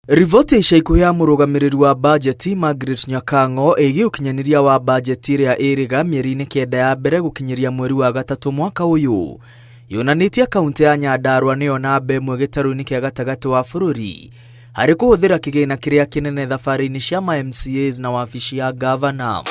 Riboti ya ica ikuhĩ ya mũrũgamĩrĩri wa bajeti Margaret Nyakang'o ĩgiĩ ũkinyanĩria wa bajeti ĩrĩa ĩrĩga mĩeri-inĩ kenda ya mbere gũkinyĩria mweri wa gatatũ mwaka ũyũ yonanĩtie kaunti ya Nyandarua nĩyo namba ĩmwe gĩtarũ-inĩ kĩa gatagatĩ wa bũrũri harĩ kũhũthĩra kĩgĩna kĩrĩa kĩnene thabarĩ-inĩ cia ma MCAs na wabici ya ngavana.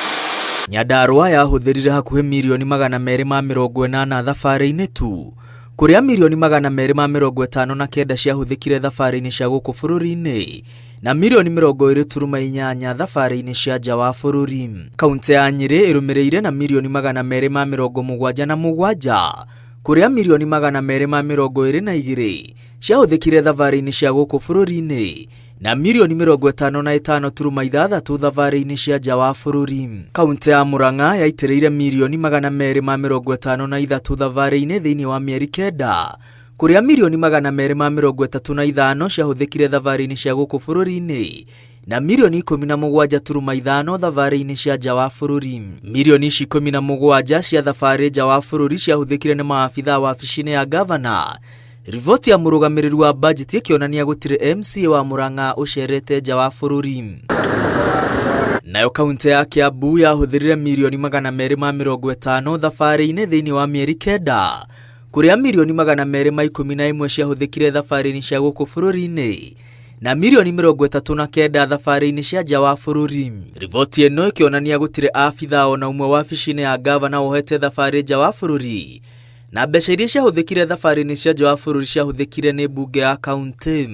Nyandarua yahũthĩrire hakuhĩ mirioni 280 thabarĩ-inĩ tu kũrĩa mirioni 259 ciahũthĩkire thabarĩ-inĩ cia gũkũ bũrũri-inĩ na mirioni 20.8 thabarĩ-inĩ cia nja wa bũrũri. Kaunti ya Nyĩrĩ ĩrũmĩrĩire na mirioni 277 kũrĩa mirioni 222 ciahũthĩkire thabarĩ-inĩ cia gũkũ bũrũri-inĩ na mirioni 55.6 thabarĩ-inĩ cia nja wa bũrũri. Kaunti ya Murang'a yaitĩrĩire mirioni 253 thabarĩ-inĩ thĩinĩ wa mĩeri kenda kũrĩa mirioni 235 ciahũthĩkire thabarĩ-inĩ cia gũkũ bũrũri-inĩ na mirioni 17.5 thabarĩ-inĩ cia nja wa bũrũri. Mirioni ici 17 cia thabarĩ nja wa bũrũri ciahũthĩkire nĩ maabithaa wabici-inĩ ya ngavana. Riboti ya mũrũgamĩrĩri wa bajeti ĩkĩonania gũtirĩ MCA wa Murang'a ũcerete nja wa bũrũri. Nayo kaunti ya Kiambu yahũthĩrire mirioni 250 thabarĩ-inĩ thĩinĩ wa mĩeri kenda kũrĩa mirioni 211 ciahũthĩkire thabarĩ-inĩ cia gũkũ bũrũri-inĩ na mirioni 39 thabarĩ-inĩ cia nja wa bũrũri. Riboti ĩno ĩkĩonania gũtirĩ abithaa ona ũmwe wabici-inĩ ya ngavana wohete thabarĩ nja wa bũrũri na mbeca iria ciahũthĩkire thabarĩ-inĩ cia nja wa bũrũri ciahũthĩkire nĩ mbunge ya kaunti.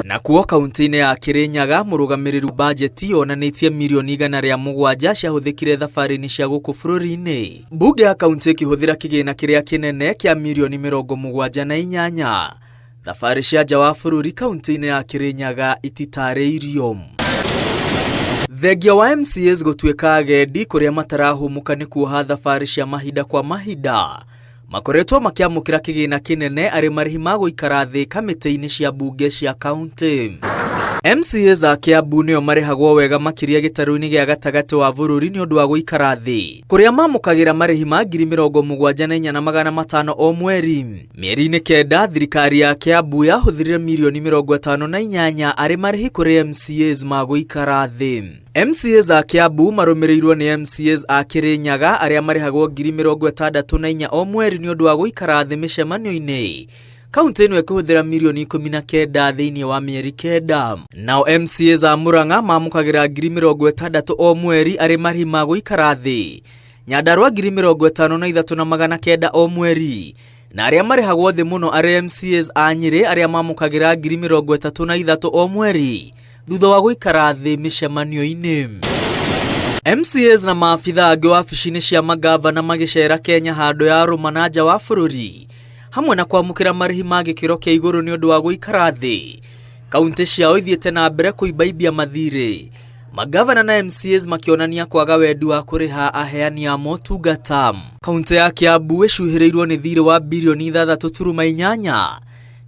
Nakuo kaunti-inĩ ya Kirinyaga mũrũgamĩrĩri bajeti yonanĩtie mirioni 107 ciahũthĩkire thabarĩ-inĩ cia gũkũ bũrũri-inĩ. Mbunge ya kaunti ĩkĩhũthĩra kĩgĩna kĩrĩa kĩnene kĩa mirioni 78. Thabarĩ cia nja wa bũrũri kaunti-inĩ ya Kirinyaga ititarĩirio. Thengia wa MCAs gũtuĩka agendi kũrĩa matarahũmũka nĩ kuoha thabarĩ cia mahinda kwa mahinda makoretwo makĩamũkĩra kĩgĩna kĩnene arĩ marĩhi ma gũikara thĩ kamĩtĩ-inĩ cia mbunge cia kaunti. MCAs a Kiambu nĩo marĩhagwo wega makĩria gĩtarũ-inĩ gĩa gatagatĩ wa bũrũri nĩ ũndũ wa gũikara thĩ kũrĩa mamũkagĩra marĩhi ma 74,500 o mweri. Mĩeri-inĩ kenda thirikari ya Kiambu yahũthĩrire mirioni 58 arĩ marĩhi kũrĩ MCAs ma gũikara thĩ. MCAs a Kiambu marũmĩrĩirwo nĩ MCAs a Kirinyaga arĩa marĩhagwo 64,000 o mweri nĩ ũndũ wa gũikara thĩ mĩcemanio-inĩ. Kaunti ĩno ĩkĩhũthĩra mirioni 19 thĩinĩ wa mĩeri kenda. Nao MCAs a Murang'a mamũkagĩra 60,000 o mweri arĩ marĩhi ma gũikara thĩ. Nyandarua 53,900 o mweri na arĩa marĩhagwo thĩ mũno arĩ MCAs a Nyĩrĩ arĩa mamũkagĩra 33,000 o mweri thutha wa gũikara thĩ mĩcemanio-inĩ. MCAs na maabitha angĩ wabici-inĩ cia magavana magĩcera Kenya handũ ya rũma na nja wa bũrũri hamwe na kwamũkĩra marĩhi ma gĩkĩro kĩa igũrũ nĩ ũndũ wa gũikara thĩ. Kaunti ciao ithiĩte na mbere kũimbaimbia mathirĩ magavana na MCAs makĩonania kwaga wendi wa kũrĩha aheani a motungata. Kaunti ya Kiambu ĩcuhĩrĩirwo nĩ thirĩ wa birioni 6.8,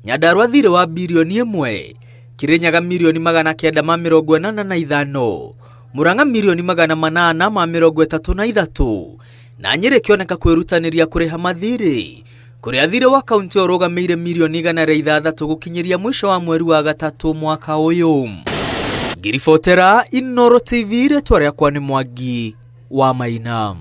Nyandarua thirĩ wa birioni 1, Kirinyaga mirioni 985, Murang'a mirioni 833 na Nyĩrĩ ĩkĩoneka kwĩrutanĩria kũrĩha mathirĩ kũrĩa thirĩ wa kaunti ũrũgamĩire mirioni 106 gũkinyĩria mũico wa mweri wa gatatũ mwaka ũyũ. Ngiribotera Inooro TV, rĩtwa rĩakwa nĩ Mwangi wa Maina.